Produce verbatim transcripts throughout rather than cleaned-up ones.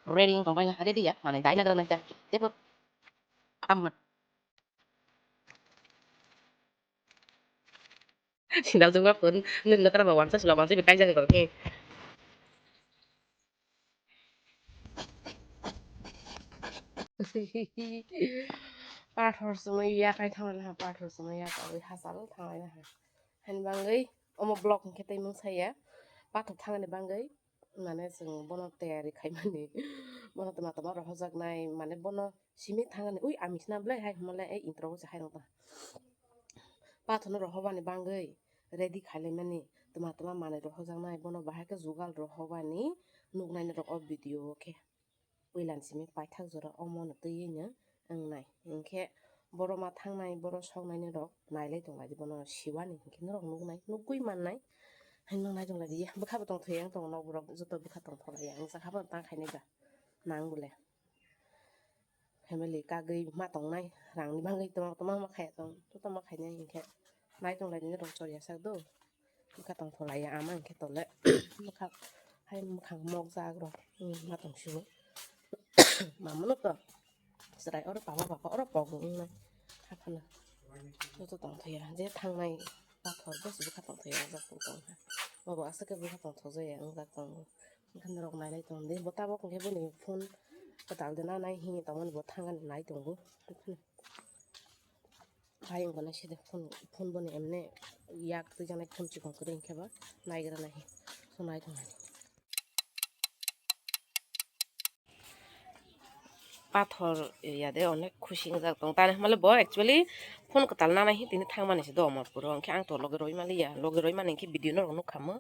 Ready wng tong bai ready ya, mane dai na dana ta. Tebo. Am. Sindal juma pun, nun nakara ba wansa sula wansa bi kai jani kong. Pathor sumui ya kai thang na, pathor sumui ya kai hasal thang na. Hani bangwi omo vlog hwnkhe tei mung saya. Pathor thangni bangwi mane chwng bono tayari khaimani. Bono tama tama rohojaknai, mane bono simi thangani, ui, ami sina belai hai hwnmale, ei, intro se hai rok ta. Pathorno rohobani bangwi ready khailaimani, tama tama manwi rohojaknai, bono bahai khe jugal rohobani nuknai norok o video o khe. Puilan simi paithak jora omono twiwi no wngnai. Hinkhe boro ma thangnai, boro soknaini rok nailai tonglaidi, bono siwani hinkhe norok nuknai, nukgwi mannai. Hai nuknai tonglaidi, bwkha bo tongthoi ang tongo, nok borok joto bwkha tongthok lai ang, jakha bo tang khainai ba nang bole. Family kagwi ma tongnai, rangni bagwi tongma tongma ma khaya tong, joto ma khainai hinkhe nai tonglaidi norok choriya sak do. Bwkha tongthok laiya ama hinkhe tole. Bwkha hai mwkhang mokjak rok, hmm, ma tong sio. Mamano to chwrai oro papa papa oro pogo wngnai. Haphano joto tongthokya je thangnai pathor bwswk bwkha tongthokya wngjak tong tongkha. Bobo aswk khe bwkha tongthokjakya wngjak tongo. Bwkha norok nailai tongdi bo tabok hinkhe boni phone kwtal de nanai hinwi tongmani bo thangani nai tongo. Hai wngkha naiside phone, phone boni emne yak twijaknai phone chikon kwrwi hinkhe ba naigra nai. So nai tongmani. Pathor ya de onek khusi wngjak tong. Tani hwnmale bo actually phone kwtal nanai hi tini thangmani se do Omorpuro. Hinkhe ang to loge roi maliya. Loge roi mani hinkhe video norok nukha mo.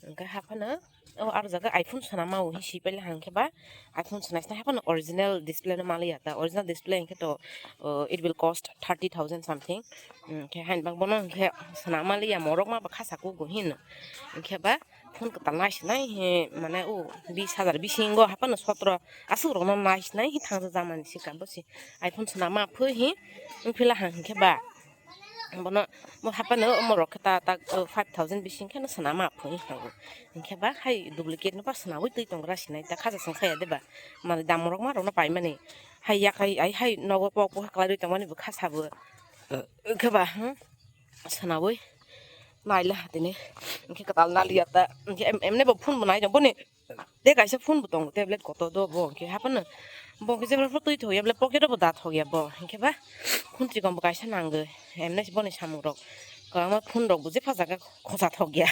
Hinkhe haphano o aro jaga iPhone swnama o hi si paila hang khe ba iPhone swnai swnai haphano original display no maliya ta. Original display hinkhe to, o, it will cost thirty thousand something. Hinkhe hain bang bono hinkhe swnama liya morok ma ba khasa kugo hino. Hinkhe ba phone kwtal naisinai hi mane o bis hajar bisingo haphano sotro aswk rokno naisinai hi thangsa jamani sika bosi iPhone swnama phui hi wngphila hang hinkhe ba bono bo haphano omorok khe ta tak, o, five thousand bising kheno swnama phui hango hinkhe ba hai duplicate no ba swnaui twi tongra sinai ta khaja song saya de ba mani dam rok ma rokno paimani hai yakai ai hai nogo pok pok khlai rwi tongmani bo kha sabo hinkhe ba hmm. Sanawi naila hatini hinkhe kwtal naliya ta hinkhe em- emne bo phone bo nai boni de kaisa phone bo tongo tablet kotor do bo hinkhe haphano bo hinkhe jebra pho twi thokya bole pocket o bo da thokya bo hinkhe ba phone chikon bo kaisa nango emne boni samung rok kwbangma phone rok bo jepha jaga khosa thokya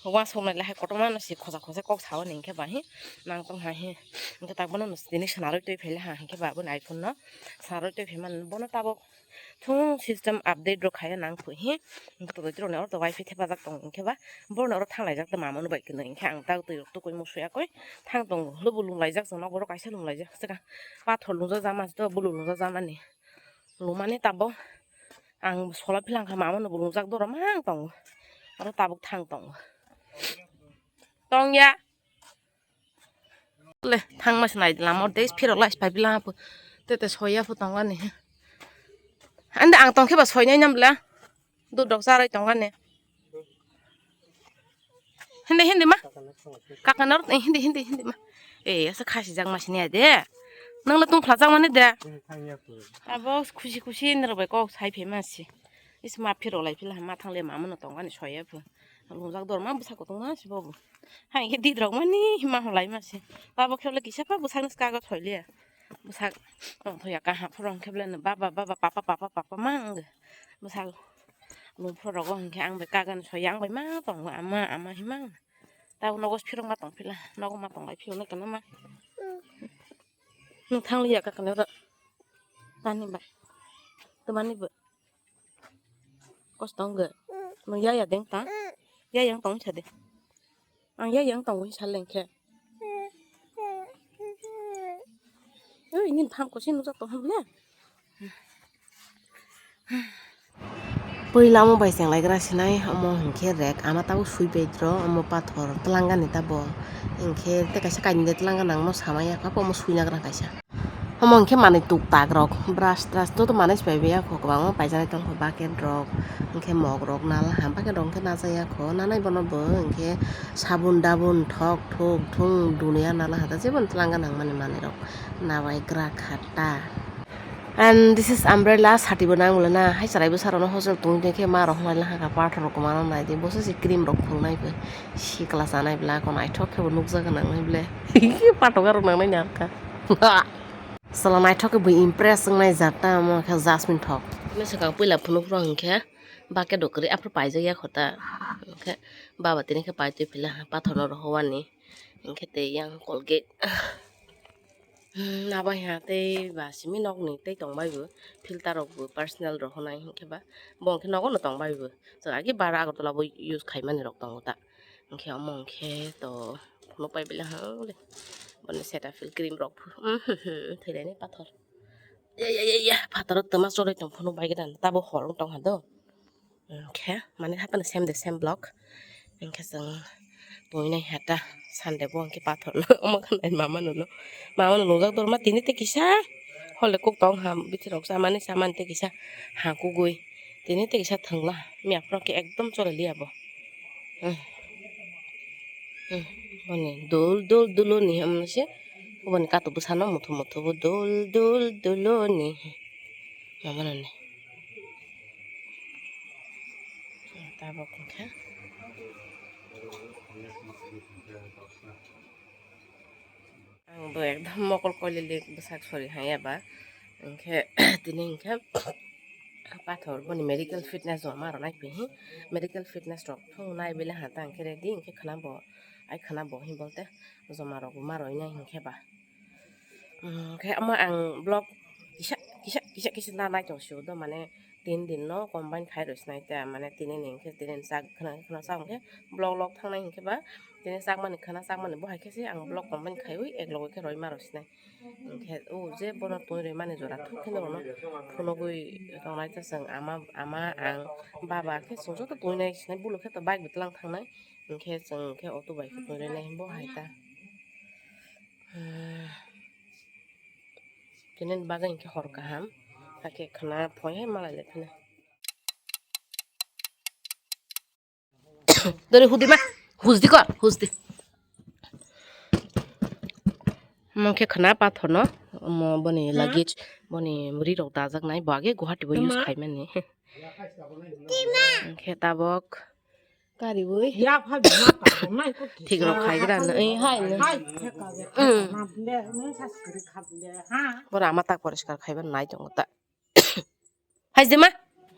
uansuk naile hai kotorma no se khosa khosa kok sao ni hinkhe ba hi nang tong hai hi hinkhe tak bono tini swnarwi twi phaile ha hinkhe ba boni iPhone no swnarwi twi phaimani bono tabok. Thung system update rok khaina nang phui hi. Hwnkhe to rok ni oro to wifi thepajak tongo hinkhe ba borok ni oro thang laijak tongma manu bai kwnwi hinkhe ang tak twi rok tukui musuya koi thang tongo. Lubu lung laijak chwng nok oro kaisa lung laijak swkang pathor lungjak jama se to bulu lungjak jamani lumani tabok ang sola philang kha mama no bo lungjak doro mang tongo oro tabuk thang tongo tongya. Le thangma se nai lama o tei phirok lai phai pila po tete soya po tongani. Ande ang tongkhe ba soinai nam bla dudok charai tongani. Hindi hindi ma kakana hindi hindi hindi ma. Eh asa khasi jak ma sini ade nang la tong phlajak mani de. Abo khusi khusi nrok bai kok sai phe ma si. Is ma phirok lai pila ma thang le ma mano tongani soya po. Lungjak dor ma bwsa kutung ma si bobo. Hai khe didrok mani hima hwnlai ma se. Tabok khe le kisa pha bwsakni kago thoi le. Bwsak tong thoya kaha phoro hwnkhe bele no baba baba papa papa papa ma wng. Bwsak lung phoro rogo hwnkhe ang bai kagan soya ang bai ma tongo ama ama hima. Tabok nogo phirok ma tong phila nogo ma tong lai phiyok no kena ma. Nwng thang liya kaka no ro. Tani bai. Twmani bo. Kos tong ge. Nwng ya ya deng ta. Ya yang tong sa de. Ang ya yang tong sa leng khe. Oi, nin pham ko sin jak tong ham le. Pui lamo bai cheng lai gra sinai omo hwnkhe rek ama tabo sui bai dro omo pathor twlang gani tabo. Hwnkhe tei kaisa kainwi de twlang gana ang no sama ya kha omo sui na gra kaisa. Omo hwnkhe manwi tuk tak rok, brush trush joto manwi se paibai ya kho, kwbangma paijak tong kho, bucket rok, hwnkhe mog rok nal ha, bucket rok hwnkhe najak ya kho, nanai bono bo hwnkhe sabun dabun thok thok thung dunia nal ha ta, jebono twlangna nangmani manwi rok nabai gra kha ta. And this is umbrella, sati bo nang wngla na, hai chwrai bwsa rok no hostel tong tong khe ma rok hwnwi lang kha, pathor rok kwma no nai di, bo se cream rok phunuk nai bai, sikla chanai bwla, naithok khe bo nukjagwi nang nai ble, pathor rok nang nai ni ar kha. Sala naithok khe bo impress wngnai jat ta, omo khe Jasmine thok. Mesa kang puila phunuk rok hwnkhe bucket rok kwrwi aphuru paijak ya kho ta. Hwnkhe baba tini khe pai twi phila pathor no rohor ani. Hwnkhe tei yang Colgate. Hmm, abo ya tei ba simi nokni tei tong bai bo, filter rok bo personal rohor nai hwnkhe ba. Bo hwnkhe nogo no tong bai bo. Chwng agi bara Agartala bo use khai mani rok tongo ta. Hwnkhe omo hwnkhe to phunuk pai bile hang le. Boni Cetaphil cream rok phu-, thailaini pathor. Ya, ya, ya, ya, pathor o twma chorwi tong phunuk bai gana. Tabo hor wng tong ha do. Hwnkhe mane haphano same the same vlog. Hwnkhe chwng tongwi nai ha ta Sunday bo hwnkhe pathor no. Omo khe nai mama no no. Mama no nungjak dorma tini tei kisa. Hole kok tong ha bithi rok chamani chamani tei kisa ha kugui. Tini tei kisa thwngla. Miya phoro khe ekdom chole liya bo. Hmm. Hmm. Boni dol dol dolo ni hwnmani se. Boni katok bwsano muthu muthu bo dol dol dolo ni. Mama no ni. Tabok hwnkhe. Ang bo ekdom mokol koilili bwsak sori hanya ba. Hwnkhe tini hwnkhe pathor boni medical fitness rok ma rwnai phi hi. Medical fitness rok thung nai bile ha ta hwnkhe ready hwnkhe khwna bo ai khwna bo hi bolte joma rok bo ma rwnai hwnkhe ba. Hwnkhe omo ang vlog kisa kisa kisa kisa na nai tong sio do mane tin din no combine khai rw sinai ta mane tini ni hwnkhe tini ni chak khwna khwna chak hwnkhe vlog log thangnai hwnkhe ba tini chakmani khwna chakmani bo hai khe se ang vlog combine khaiwi ek loge khe roi ma rw sinai. Hwnkhe o je bono twi rwi mani jora thok khe norokno phunugwi tongnai ta chwng ama ama ang baba khe chwng joto twi nai sinai bulu khe to bike bo twlang thangnai hwnkhe chwng khe auto bai khe twi rwi nai bo hai ta. Hmm. Tini bagwi hwnkhe hor kaham hakhe khwna phoi hai malai lai phano. Dori hudi ma, husdi kor, husdi. Omo khe khwna pathor no, omo boni luggage, boni ri rok dajak nai, bo age Guwahati bo use khai mani. Hwnkhe tabok. Thik rok khai gra no, eh, hai no. Hmm. Bora ama tak poriskar khai ban nai tongo ta. Hai de ma.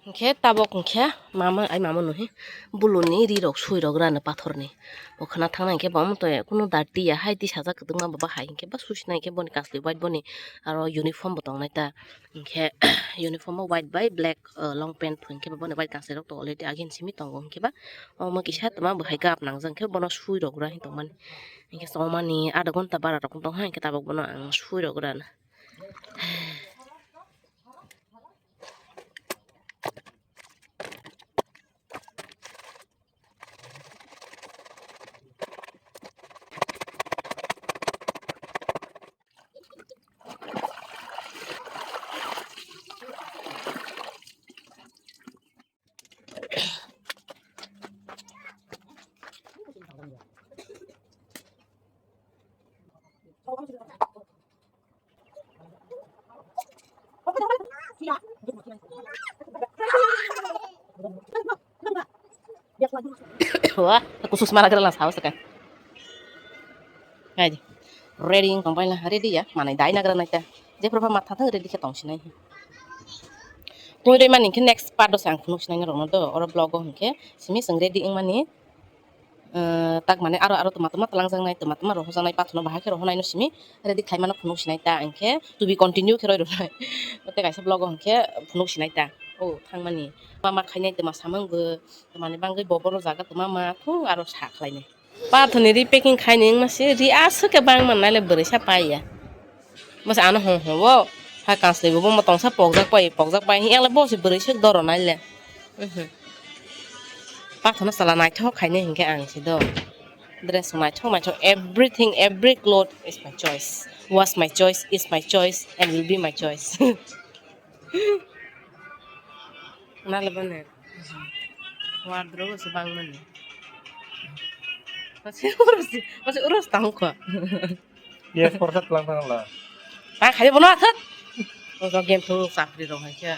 Hwnkhe tabok hwnkhe mama, ai mama no hi buluni ri rok sui rok rano pathor ni. Bo khwna thangnai hwnkhe bo omo to kunu dirty ya, hai tisajak kwdwkma bo bahai hwnkhe ba susi nai hwnkhe boni kasli white boni aro uniform bo tongnai ta. Hwnkhe uniform o white bai black, uh, long pant hwnkhe bo boni white kasli rok to already agin simi tongo hwnkhe ba omo kisa tongma bo hai gap nangjak hwnkhe bono sui rok ra hin tongmani. Hwnkhe tongmani adha ghonta bara rok tong hai hwnkhe tabok bono ang sui rok rano. Wah, kusus mana kena saus kan? Hai, ready, tongpai na, ready ya, mana dai na kena naita. Je propa matha thang ready khe tong sinai. Tui dai mani khe next part o sang phunuk sinai rok no do, oro vlog o hwnkhe simi sing ready wng mani. Eh, tak mane aro, aro tma tma tlangjak nai, tma tma rohorjak nai, pathor no bahai khe rohor nai no simi ready khai mano phunuk sinai ta, hwnkhe to be continue khe roi rw nai. Tei kaisa vlog o hwnkhe phunuk sinai ta, o thang mani ma ma khai nai tma samung bo, tma ni bangwi bo boro jaga tma ma thung aro sa khlai nai. Pathor ni ri packing khai ni wng ma se ri aswk khe bang man nai le bwrwi sa pai ya. Masa ano hong hong o. Ha kasli bo bomo tongsa pokjak pai, pokjak pai. Yang le bo se bwrwi sek doro nai le. Mhm. Pathor no sala naithok khainai hinkhe ang se do. Dress naithok naithok, everything, every cloth is my choice. Was my choice, is my choice, and will be my choice. Nalabani wardrobe se bangmani. Masi uros, masi uros tangkho. Yes, porsa tlang tangla. Ta khai bono athak. Ogo game thung chapri rong hai khe.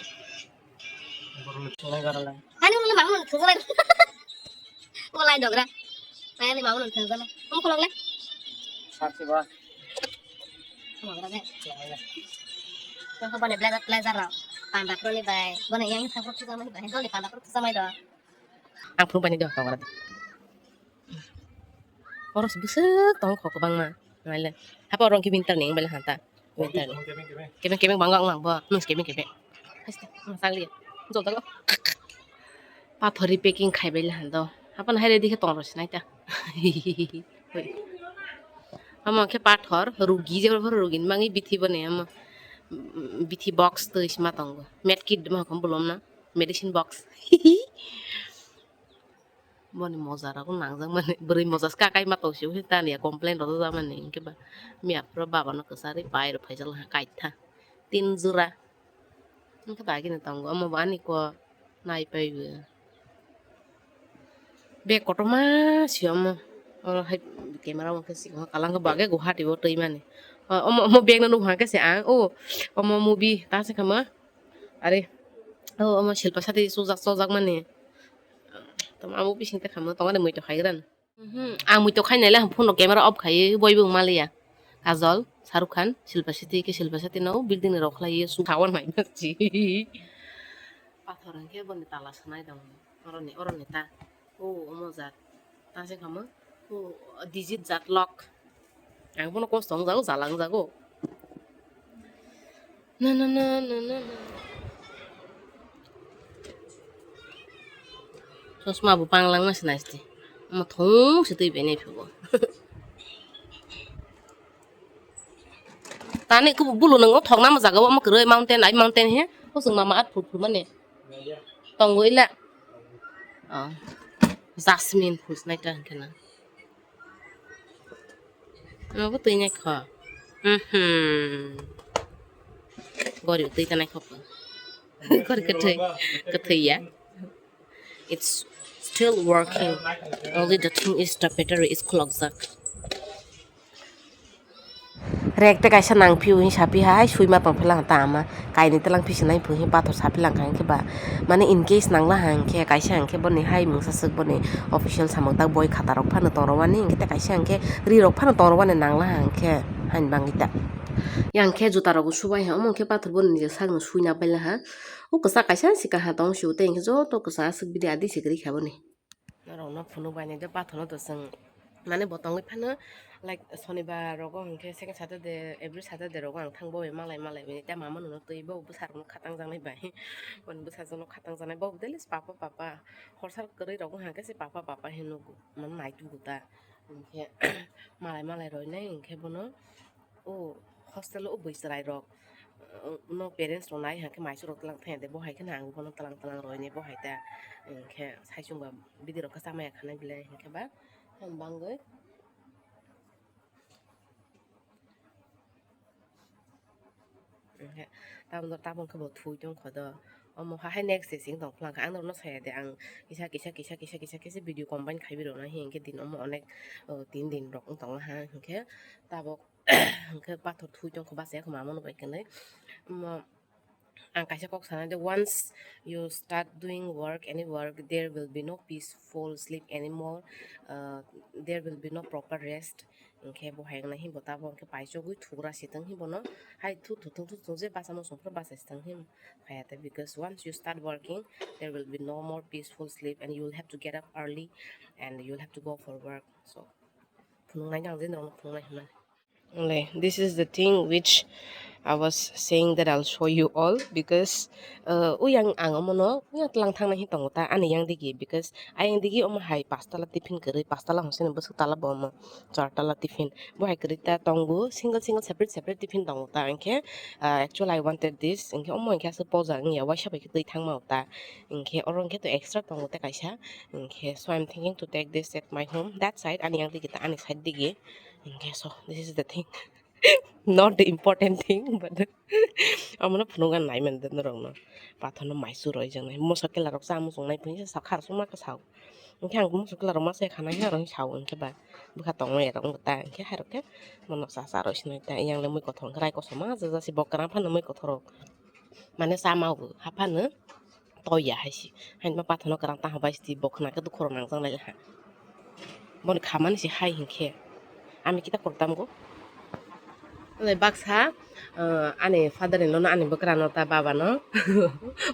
Ani ulo mamu thung lai. Ko lai dogra. Ani mamu thung lai. Ko kolok le. Sakti ba. Ko bani blazer, blazer rok. Panda pro ni bai. Bani yang thang pro thung mai bai. Doli panda pro thung mai do. Ang phuru bani do tong ra. Oro se bwswk tong kho kwbangma. Naile. Hapa oro khe winter ni wng bai le hanta. Winter ni. Kebeng kebeng bang wng lang bo. Nung se kebeng kebeng. Haste. Nung sang liya. Jol jol. Pathor ri packing khai bai le hando. Hapa nahai ready khe tong ro se nai ta. Amo khe pathor rugi je rugi ni mangi bithi bone amo. Bithi box twi sima tongo. Med kit ma khom bolom na. Medicine box. Boni moja rok nangjak mani, bwrwi moja se kakai ma tong sio, tani ya complain rok jak mani, hinkhe ba miya phuru baba no kwchari pai rok phaijak lai kaitha tin jora, hinkhe ba agini tongo, omo bo ani ko nai pai bo bag kotorma sio omo, oro hai camera o khe sio kalang khe bo age Guwahati o twi mani, omo, omo bag no nukha khe se ang o omo movie ta se kha ma. Are, o, omo Shilpa Shetty chujak, chujak mani. Tamo amo bising te khamno tongo de, muitok khai gran. Mhm, ang muitok khai naile phone no camera off khai, boi bo maliya. Kajol, Shahrukh Khan, Shilpa Shetty, ke Shilpa Shetty no building ni rok khlai su thawan mai masi. Pathor hwnkhe boni tala sanai dong. Oroni, oroni ta. O, omo jat. Ta se kamo. O, digit jat lock. Ang bono kosto wngjago, jala wngjago. Na, na, na, na, na, na. Chosma bo panglang ma se nai se. Omo thung se twi bai nai phi bo. Tani kubu bulu nang o thok nama jaga o omo kwrwi mountain, ai mountain he. O chwng mama at phur phur mani. Tongo ila. Oh. Jasmine phul se nai ta hwnkhe na. Obo twi nai kho. Mhm. Gori twi ta nai kho. Gori kwthwi, kwthwi ya. It's still working. Only the thing is the battery is clogged. Rek te kaisa nang phiyo hing sa phi hai, sui ma tong phi lang ta ama, kainwi tlang phi sinai phu hing pathor sa phi lang kha hing khe ba, mane in case nang la hang khe kaisa hang khe boni hai mungsa swk boni official samung tak boi khata rok phano tong rw ani hing khe kaisa hang khe ri rok phano tong rw ani nang la hang khe hain bangwi ta. Yang khe juta rok bo subai ha, omo hing khe pathor boni nijak sak no sui na pai la ha, o kwchak kaisa si kaha tong si o tei hing khe joto kwchak aswk bidi adi si kwrwi kha boni. Norokno phunuk bai nai de, pathorno to chwng mane bo tongwi phano, like, Sonibar rogo hwnkhe second Saturday, every Saturday rogo ang thang bo bai malai malai bai ta mama nono twi bo bwsarokno khatang jaknai bai. Boni bwsajwkno khatang jaknai bo daily papa papa, horsa kwrwi rogo hwnkhe se papa papa hinwi nugo, mane naitugo ta. Hwnkhe malai malai roinai hwnkhe bono. O hostel o bui chwrai rok, uh, no parents rok nai hwnkhe maisu rok tlang thang de, bo hai kheno ang bono tlang tlang roi ni bo hai ta, hwnkhe sai chwng ba bidi rok khe cha maya khanai belai hwnkhe ba ham bangwi. Hwnkhe tabuk tabuk khe bo thui tong kho do, omo ha hai next day sing tong phlang kha, ang norok no saya de, ang kisa kisa kisa kisa kisa kisa video combine khai bi rw na hwnkhe din omo onek, uh, tin din rok wng tong ha hwnkhe tabuk. Hwnkhe pathor thui tong kho, bachai kho mama no bai kwnwi. Omo ang kaisa kok sana de, once you start doing work, any work, there will be no peaceful sleep anymore. Uh, there will be no proper rest. Hwnkhe bo hai wngna himbo tabuk hwnkhe paisogwi thugra sitwng himbono hai thu thu thung thu thung je basa muchung phuru bachai sitwng him phaiya ta, because once you start working, there will be no more peaceful sleep and you will have to get up early and you will have to go for work. So phunuknai jang je norokno phunuknai hwnmani. Only, this is the thing which I was saying that I'll show you all because, uh, uyang ang omono uyang tlang thangna hi tongo ta ani yang digi, because ayang digi omo hai pastala tiffin kwrwi, pastala hwnseno bwswk tala bo omo chartala tiffin. Bo hai kwrwi ta tongo, single single separate separate tiffin tongo ta, hinkhe, uh, actually I wanted this, hinkhe omo hinkhe aswk poja wngya, waisa bai khe twi thangma ta, hinkhe oro hinkhe to extra tongo ta kaisa, hinkhe so I'm thinking to take this at my home, that side ani yang digi ta ani side digi, hinkhe so this is the thing. Not the important thing, but omono phunukna nai mande norokno. Pathorno maisu roi jwnai. Moso kela rok cha muchung nai phunisa sa khar suma ka sao. Hinkhe ang moso kela rok ma se khana hiya rok sao hinkhe ba bwkha tongo erok wngkha ta hinkhe hai rok khe mono cha cha roi sinai ta. Yang le mui kothor hinkhe rai kosom ma ja ja si bok kwrang phano mui kothor rok. Mane cha ma bo haphano. Toya hai si. Hain ma pathano kwrang tang bai si bo khna khe dukhu rok nang jang lai ha. Boni khamani si hai hinkhe. Ami kita kok tam go. Nai baksa, eh, ani father in law no ani bwkra no ta baba no.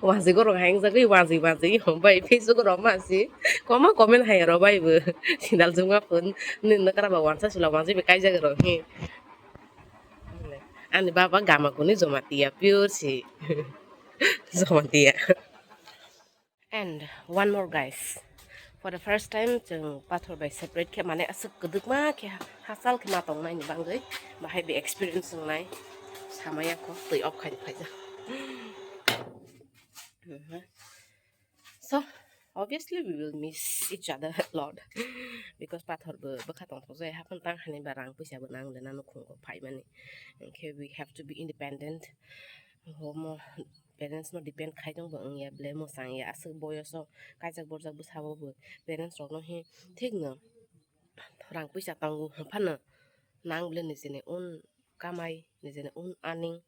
Waji gorok hai wng jagwi waji waji hom bai Facebook rok ma si. Koma comment hai ro bai bo. Sindal juma phun. Ni no kra ba wansa sula waji be kai jagwi rok hi. Ani baba gama kuni Jamatia pure si. Jamatia. And one more, guys. For the first time, chwng pathor bai separate khe, mane aswk kwdwkma khe ha-, hachal khe ma tongnaini bagwi bahai be experience wngnai samaya kho twi off khai phaijak. Mhm. So, obviously we will miss each other a lot because pathor bo bwkha tongthok jai, haphano tang hani ba rang puisa bo nang le nang nukhung kok phaimani. Hinkhe we have to be independent. Homo parents no depend khai tong bo wngya, ble mwchang ya, aswk boyoso kaijak borjak bwsabo bo parents rok no hi thik no rang puisa tongo, haphano nang ble nijeni own kamai, nijeni own earning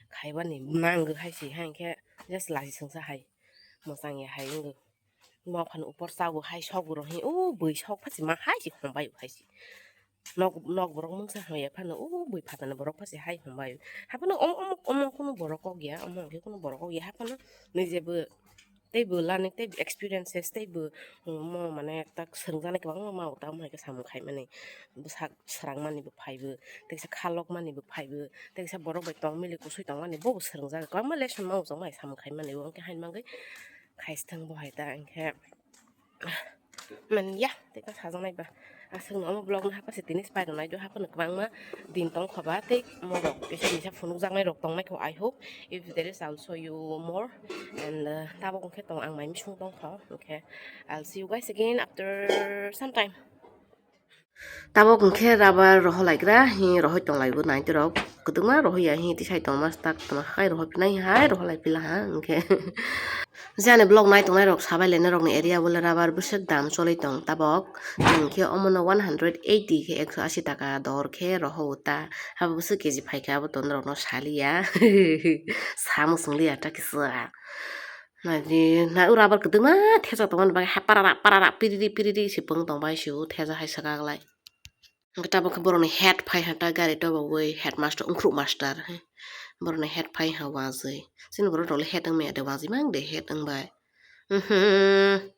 khaibani nango hai si, hai hinkhe just lachi songsa hai mwchang ya hai wngwi. Nokhani upor chago hai sok bo rok hi, o bwi sok pha si ma hai si hom bai hai si. Nok, nok borok mungsa hoi ya phano, o bui phatani borok pha se hai hom bai. Haphano om, om, omo kunu borok kok ya, omo khe kunu borok kok ya. Haphano nije bo tei bo lani tei experiences tei bo, um, mo mane tak swrwngjaknai kwbangma ma o ta, omo hai khe samung khai mani. Bwsak swrang mani bo phai bo, tei kisa khalok mani bo phai bo, tei kisa borok bai tong mili kusui tong mani bo swrwngjak. Kwbangma lesson ma o chong bai samung khai mani bo, hwnkhe hain mangwi khai se thang bo hai ta, hwnkhe. Man ya, tei ka sajak nai ba. Aswk no omo vlog no hapha se tini se pai rw nai do, hapha no kwbangma din tong kho ba, tei mo rok kisa misa phunuk jak nai rok tong nai kho. I hope if there is, I'll show you more. And, uh, tabok hwnkhe tong ang mai misung tong kho, hwnkhe I'll see you guys again after some time. Tabok hwnkhe rubber rohor laikra, hi rohoi tong lai bo nai rok. Kwdwkma rohoi ya hi tisai tongma stak tongma hai rohoi phinai hai rohor lai pila ha hwnkhe. Jani vlog nai tongnai rok sabai lainai rokni area bole rubber bwswk dam choli tong tabok. Hinkhe omono one hundred eighty khe ekso asi taka dor khe roho uta. Habo bwswk K G phaikha abo to norokno saliya. Samung swngliya ta kisa. Naidi na rubber kwdwkma theja tongmani bagwi ha parara parara piriri piriri se pung tongbai se o theja hai swkak lai. Hwnkhe tabok khe borokni head phai ha ta gari tobawi headmaster, wngkhru master, he. Borokni head phai ha wazwi. Chini borok rokle head wngmaya de, wazwi mang de head wngbai. Mhm.